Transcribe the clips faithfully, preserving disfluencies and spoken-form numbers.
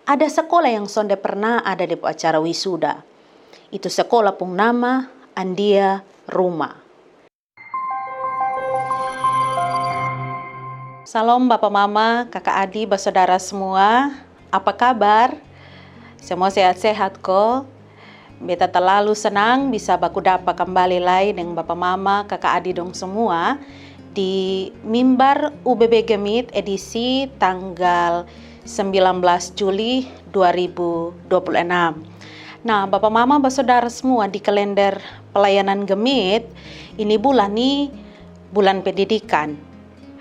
Ada sekolah yang sonde pernah ada depe acara wisuda. Itu sekolah pung nama Andia Ruma. Salom bapa mama, kaka adi, basodara semua. Apa kabar? Semua sehat-sehat ko? Beta talalu senang bisa baku dapa kambali lai deng bapa mama, kaka adi dong semua di mimbar U B B Gemit edisi tanggal sembilan belas Juli dua ribu dua puluh enam. Nah, bapa mama basodara semua, di kalender pelayanan Gemit, ini bulan ni bulan pendidikan.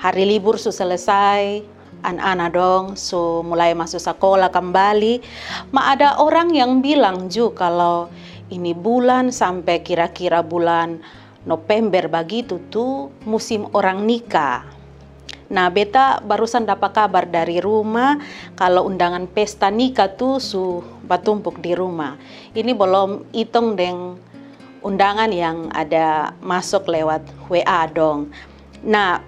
Hari libur su selesai, ana-ana dong su mulai maso sakola kambali. Ma ada orang yang bilang ju kalo ini bulan sampe kira-kira bulan November bagitu tu musim orang nika. Nah, beta barusan dapa kabar dari ruma kalo undangan pesta nika tu su batumpuk di ruma. Ini bolom itong deng undangan yang ada masok lewat W A dong. Nah,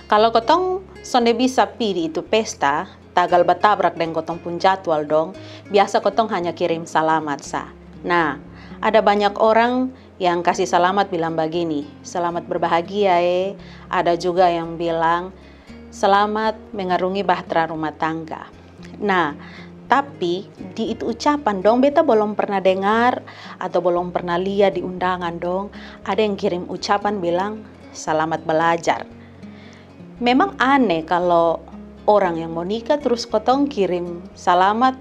kalo kotong sonde bisa pi di itu pesta, tagal batabrak deng kotong pung jadwal dong, biasa kotong hanya kirim salamat sa. Nah, ada banyak orang yang kasi salamat bilang bagini, "Selamat berbahagia e." Ada juga yang bilang, "Selamat mengarungi bahtera rumah tangga." Nah, tapi di itu ucapan dong, beta bolom pernah dengar atau bolom pernah lia di undangan dong, ada yang kirim ucapan bilang, "Selamat balajar." Memang ane kalo orang yang mo nika trus kotong kirim salamat,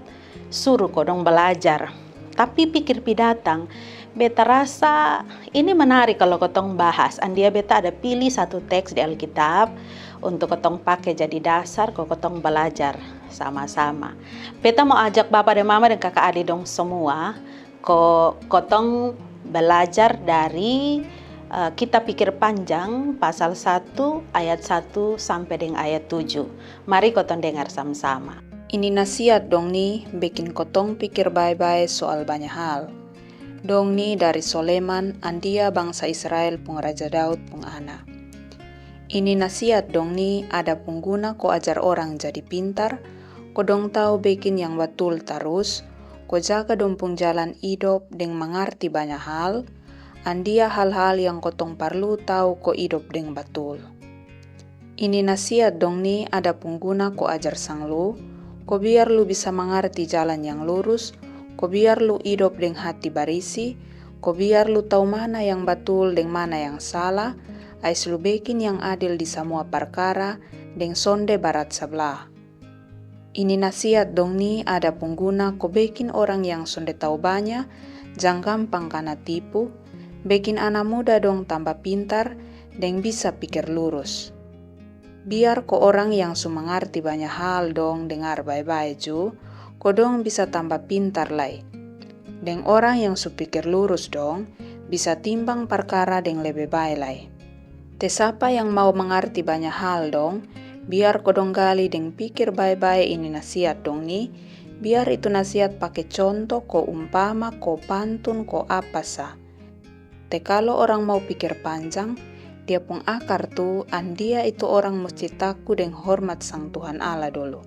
suru ko dong balajar. Tapi pikir pi datang, beta rasa ini menarik kalo kotong bahas. Andia beta ada pili satu teks di Alkitab untuk kotong pake jadi dasar ko kotong balajar sama-sama. Beta mo ajak bapa deng mama deng kaka adi dong semua ko kotong balajar dari, eh, Kitab Pikir Panjang pasal satu ayat satu sampe deng ayat tujuh. Mari kotong dengar sama-sama. Ini nasiat dong ni bekin kotong pikir bae-bae soal banya hal. Dong ni dari Soleman, andia bangsa Israel pung raja Daud pung ana. Ini nasiat dong ni ada pung guna ko ajar orang jadi pintar, ko dong tau bekin yang batul tarus, ko jaga dong pung jalan idop deng mangarti banya hal, andia hal-hal yang kotong parlu tau ko idop deng batul. Ini nasiat dong ni ada pung guna ko ajar sang lu, ko biar lu bisa mangarti jalan yang lurus, ko biar lu idop deng hati barisi, ko biar lu tau mana yang batul deng mana yang sala, ais lu bekin yang adil di samua parkara, deng sonde barat sabla. Ini nasiat dong ni ada pung guna ko bekin orang yang sonde tau banya, jang gampang kana tipu, bekin ana muda dong tamba pintar, deng bisa pikir lurus. Biar ko orang yang su mangarti banya hal dong dengar bae-bae ju, ko dong bisa tamba pintar lai. Deng orang yang su pikir lurus dong bisa timbang parkara deng lebe bae lai. Te sapa yang mau mangarti banya hal dong, biar ko dong gali deng pikir bae-bae ini nasiat dong ni, biar itu nasiat pake conto ko umpama ko pantun ko apa sa. Te kalo orang mau pikir panjang, dia pung akar tu andia itu orang musti taku deng hormat sang Tuhan Allah dolo.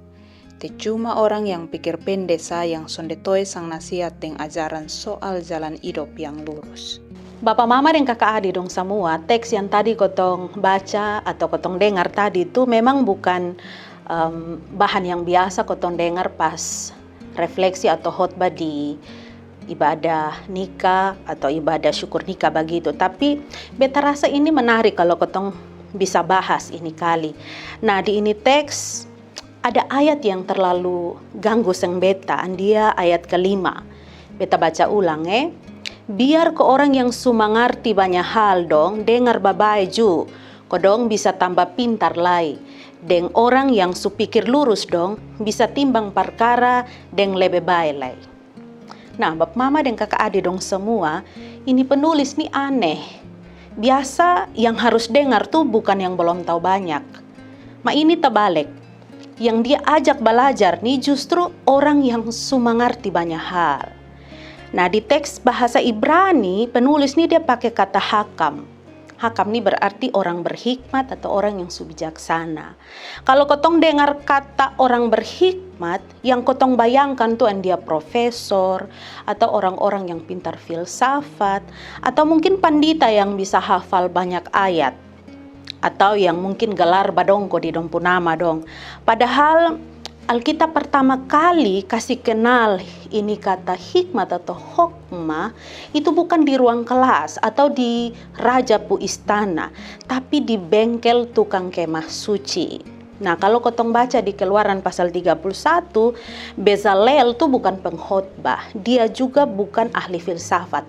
Te cuma orang yang pikir pende sa yang sonde toe sang nasiat deng ajaran soal jalan idop yang lurus. Bapa mama deng kaka adi dong samua, teks yang tadi kotong baca atau kotong dengar tadi tu memang bukan, em, bahan yang biasa kotong dengar pas refleksi atau khotbah di ibadah nika atau ibadah syukur nika bagitu. Tapi beta rasa ini menarik kalo kotong bisa bahas ini kali. Nah, di ini teks ada ayat yang terlalu ganggu sang beta, andia ayat kelima. Beta baca ulang e. Biar ko orang yang su mangarti banya hal dong dengar babae ju, ko dong bisa tamba pintar lai. Deng orang yang su pikir lurus dong bisa timbang parkara deng lebe bae lai. Nah, bapa mama deng kaka adi dong samua, ini penulis ni aneh. Biasa yang harus dengar tu bukan yang bolom tau banyak. Ma ini tabalek. Yang dia ajak balajar ni justru orang yang su mangarti banya hal. Nah, di teks bahasa Ibrani, penulis ni dia pake kata hakam. Hakam ni berarti orang berhikmat atau orang yang su bijaksana. Kalo kotong dengar kata orang berhikmat, yang kotong bayangkan tu andia profesor, atau orang-orang yang pintar filsafat, atau mungkin pandita yang bisa hafal banyak ayat, atau yang mungkin gelar badongko di dong pu nama dong. Padahal Alkitab pertama kali kasi kenal ini kata hikmat atau hokmah itu bukan di ruang kelas atau di raja pu istana, tapi di bengkel tukang kemah suci. Nah, kalo kotong baca di Keluaran pasal tiga puluh satu, Bezalel tu bukan pengkhotbah, dia juga bukan ahli filsafat.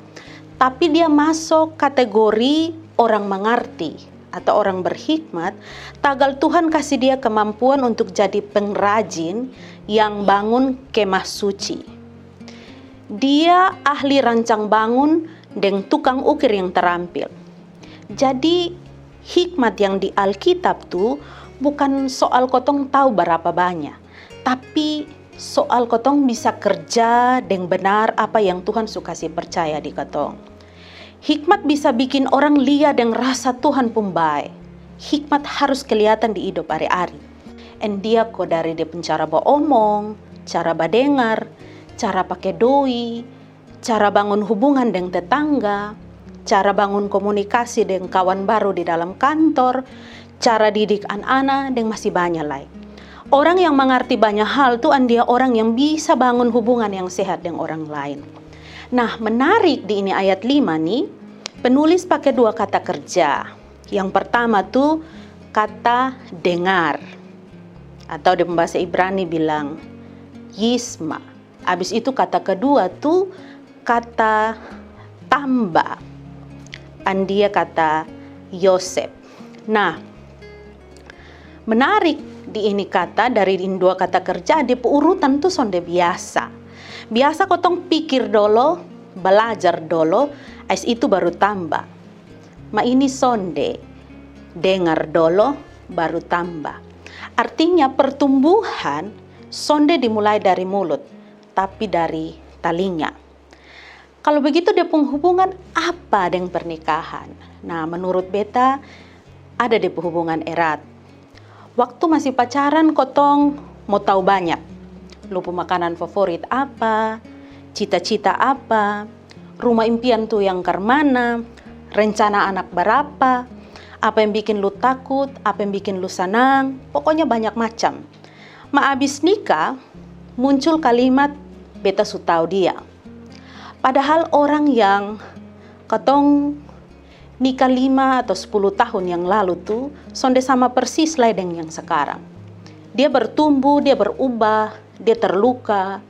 Tapi dia masuk kategori orang mengerti atau orang berhikmat, tagal Tuhan kasi dia kemampuan untuk jadi pengrajin yang bangun kemah suci. Dia ahli rancang bangun deng tukang ukir yang terampil. Jadi, hikmat yang di Alkitab tu bukan soal kotong tau barapa banya, tapi soal kotong bisa kerja deng benar apa yang Tuhan su kasi percaya di kotong. Hikmat bisa bikin orang lia deng rasa Tuhan pung bae. Hikmat harus kelihatan di idop ari-ari. Andia ko dari dia pung cara baomong, cara badengar, cara pake doi, cara bangun hubungan deng tetangga, cara bangun komunikasi deng kawan baru di dalam kantor, cara didik ana-ana, deng masi banya lai. Orang yang mangarti banya hal tu andia orang yang bisa bangun hubungan yang sehat deng orang lain. Nah, menarik di ini ayat lima ni, penulis pake dua kata kerja. Yang pertama tu kata dengar, atau di bahasa Ibrani bilang yisma. Abis itu kata kedua tu kata tamba. Andia kata Yosep. Nah, menarik di ini kata dari ini dua kata kerja, dia pu urutan tu sonde biasa. Biasa kotong pikir dolo, balajar dolo, ais itu baru tamba. Ma ini sonde, dengar dolo, baru tamba. Artinya pertumbuhan sonde dimulai dari mulut, tapi dari talinga. Kalo begitu dia pung hubungan apa deng pernikahan? Nah, menurut beta ada dia pung hubungan erat. Waktu masi pacaran kotong mo tau banyak. Lu pung makanan favorit apa? Cita-cita apa? Rumah impian tu yang karmana? Rencana anak barapa? Apa yang bikin lu takut? Apa yang bikin lu sanang? Pokonya banyak macam. Ma abis nikah, muncul kalimat beta su tau dia. Padahal orang yang katong nikah lima atau sepuluh tahun yang lalu tu sonde sama persis lai deng yang sekarang. Dia bertumbuh, dia berubah, dia terluka,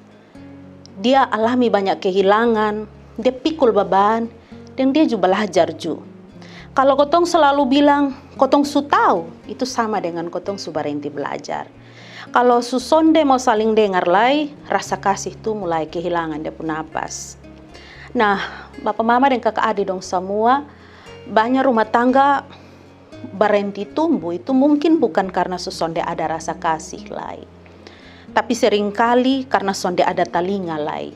dia alami banyak kehilangan, dia pikul baban, deng dia ju balajar ju. Kalo kotong selalu bilang kotong su tau, itu sama dengan kotong su barenti balajar. Kalo su sonde mau saling dengar lai, rasa kasih tu mulai kehilangan dia pung napas. Nah, bapa mama deng kaka adi dong samua, banya rumah tangga barenti tumbu itu mungkin bukan karna su sonde ada rasa kasih lai, tapi seringkali karna sonde ada talinga lai.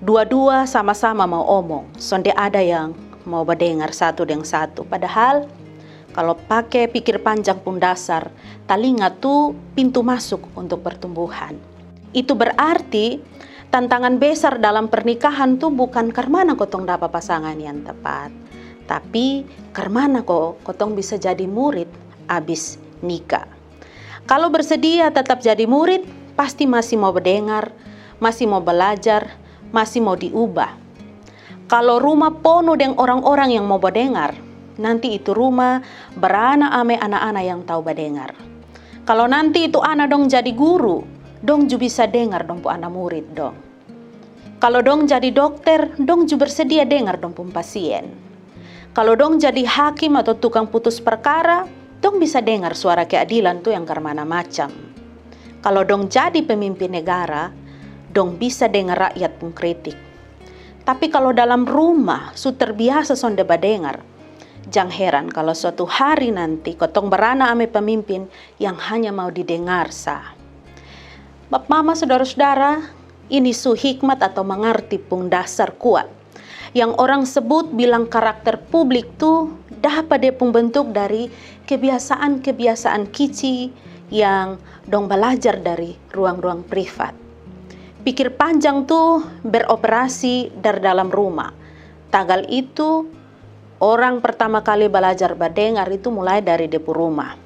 Dua-dua sama-sama mau omong, sonde ada yang mau badengar satu deng satu. Padahal kalo pake pikir panjang pung dasar, talinga tu pintu masuk untuk pertumbuhan. Itu berarti tantangan besar dalam pernikahan tu bukan karmana kotong dapa pasangan yang tepat, tapi karmana ko kotong bisa jadi murid abis nikah. Kalo bersedia tetap jadi murid, pasti masi mau badengar, masi mau balajar, masi mau diubah. Kalo rumah ponu deng orang-orang yang mau badengar, nanti itu rumah barana ame ana-ana yang tau badengar. Kalo nanti itu ana dong jadi guru, dong ju bisa dengar dong pu ana murid dong. Kalo dong jadi dokter, dong ju bersedia dengar dong pung pasien. Kalo dong jadi hakim atau tukang putus perkara, dong bisa dengar suara keadilan tu yang karmana macam. Kalo dong jadi pemimpin negara, dong bisa dengar rakyat pung kritik. Tapi kalo dalam rumah su terbiasa sonde badengar, jang heran kalo suatu hari nanti kotong barana ame pemimpin yang hanya mau didengar sa. Bapa mama, sodara-sodara, ini su hikmat atau mangarti pung dasar kuat. Yang orang sebut bilang karakter publik tu dapa dia pung bentuk dari kebiasaan-kebiasaan kici yang dong balajar dari ruang-ruang privat. Pikir panjang tu beroperasi dari dalam rumah. Tagal itu, orang pertama kali balajar badengar itu mulai dari dia pung rumah.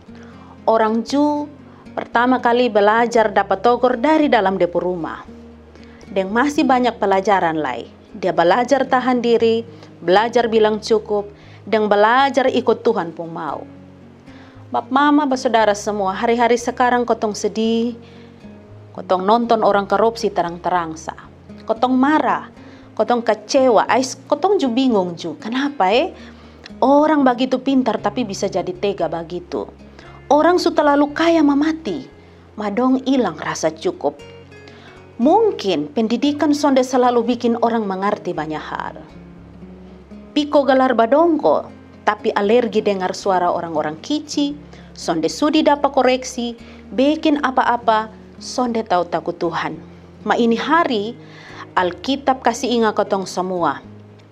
Orang Ju pertama kali balajar dapa togor dari dalam dia pung rumah. Deng masih banyak pelajaran lai. Dia balajar tahan diri, balajar bilang cukup, deng balajar ikut Tuhan pung mau. Bap mama basodara semua, hari-hari sekarang kotong sedih, kotong nonton orang korupsi terang-terang sa. Kotong marah, kotong kecewa, ais kotong ju bingung ju. Kenapa e? Orang bagitu pintar tapi bisa jadi tega bagitu. Orang su terlalu kaya mamati, ma dong ilang rasa cukup. Mungkin pendidikan sonde selalu bikin orang mengerti banyak hal. Pi ko galar badongko, tapi alergi dengar suara orang-orang kici, sonde sudi dapa koreksi, bikin apa-apa, sonde tau taku Tuhan. Ma ini hari, Alkitab kasi inga kotong semua.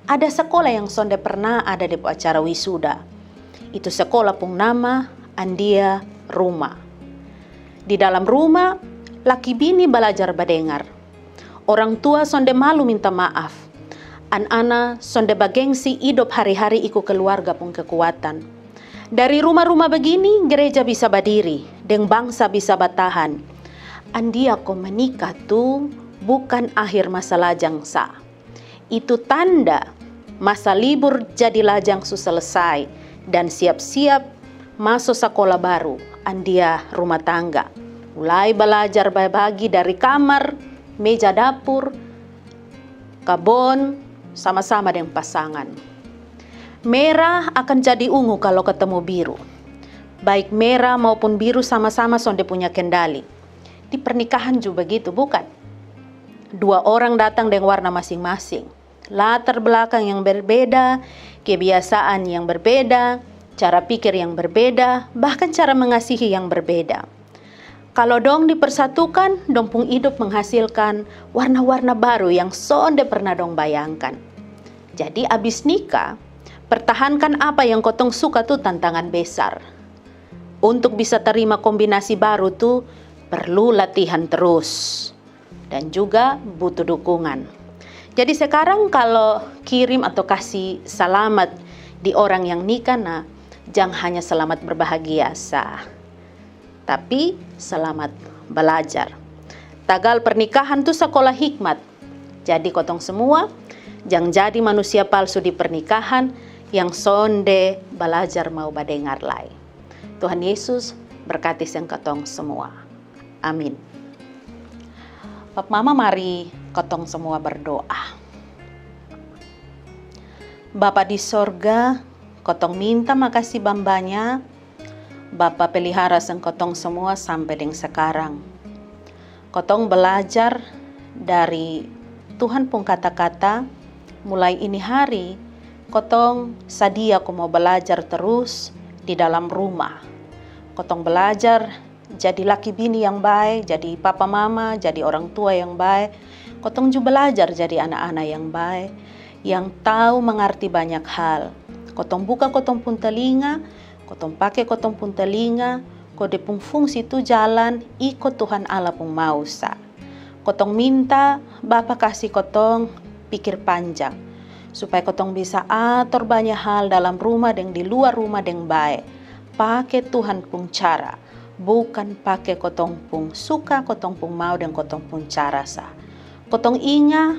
Ada sekolah yang sonde pernah ada dia pung acara wisuda. Itu sekolah pung nama Andia Ruma. Di dalam ruma, laki bini balajar badengar. Orang tua sonde malu minta maaf. An-ana sonde bagengsi idop hari-hari iko keluarga pung kekuatan. Dari rumah-rumah begini, gereja bisa badiri, deng bangsa bisa batahan. Andia ko menikah tu bukan akhir masa lajang sa. Itu tanda masa libur jadi lajang su selesai dan siap-siap maso sakola baru, Andia rumah tangga. Mulai balajar babagi dari kamar, meja dapur, kabon, sama-sama deng pasangan. Merah akan jadi ungu kalo ketemu biru. Baik merah maupun biru sama-sama sonde punya kendali. Di pernikahan ju begitu, bukan? Dua orang datang deng warna masing-masing. Latar belakang yang berbeda, kebiasaan yang berbeda, cara pikir yang berbeda, bahkan cara mengasihi yang berbeda. Kalo dong dipersatukan, dong pung idop menghasilkan warna-warna baru yang sonde pernah dong bayangkan. Jadi abis nikah, pertahankan apa yang kotong suka tu tantangan besar. Untuk bisa terima kombinasi baru tu perlu latihan terus dan juga butuh dukungan. Jadi sekarang kalo kirim atau kasi salamat di orang yang nikah, na jang hanya selamat berbahagia sa, tapi selamat balajar. Tagal pernikahan tu sakola hikmat. Jadi kotong semua jang jadi manusia palsu di pernikahan yang sonde balajar mau badengar lai. Tuhan Yesus berkati sang kotong semua. Amin. Bap mama, mari kotong semua berdoa. Bapa di sorga, kotong minta makasi bambanya, Bapa pelihara sang kotong semua sampe deng sakarang. Kotong balajar dari Tuhan pung kata-kata, mulai ini hari kotong sadia ko mau balajar terus di dalam rumah. Kotong balajar jadi laki bini yang bae, jadi papa mama, jadi orang tua yang bae. Kotong ju balajar jadi ana-ana yang bae, yang tau mangarti banyak hal. Kotong buka kotong pung telinga, kotong pake kotong pung telinga, ko de pung fungsi tu jalan iko Tuhan Allah pung mau sa. Kotong minta Bapa kasi kotong pikir panjang, supaya kotong bisa ator banya hal dalam rumah deng di luar rumah deng bae. Pake Tuhan pung cara, bukan pake kotong pung suka, kotong pung mau deng kotong pung cara sa. Kotong inga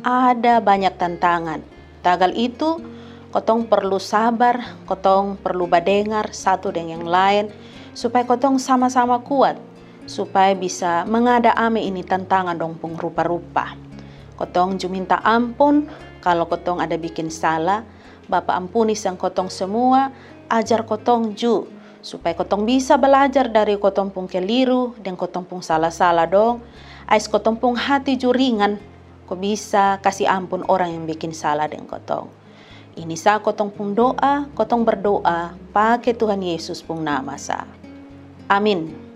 ada banyak tantangan. Tagal itu, kotong perlu sabar, kotong perlu badengar satu deng yang laen, supaya kotong sama-sama kuat, supaya bisa mangada ame ini tantangan dong pung rupa-rupa. Kotong ju minta ampun kalo kotong ada bikin sala. Bapa ampuni sang kotong semua, ajar kotong ju, supaya kotong bisa balajar dari kotong pung keliru deng kotong pung sala-sala dong. Ais kotong pung hati ju ringan, ko bisa kasi ampun orang yang bikin sala deng kotong. Ini sa kotong pung doa, kotong berdoa pake Tuhan Yesus pung nama sa. Amin.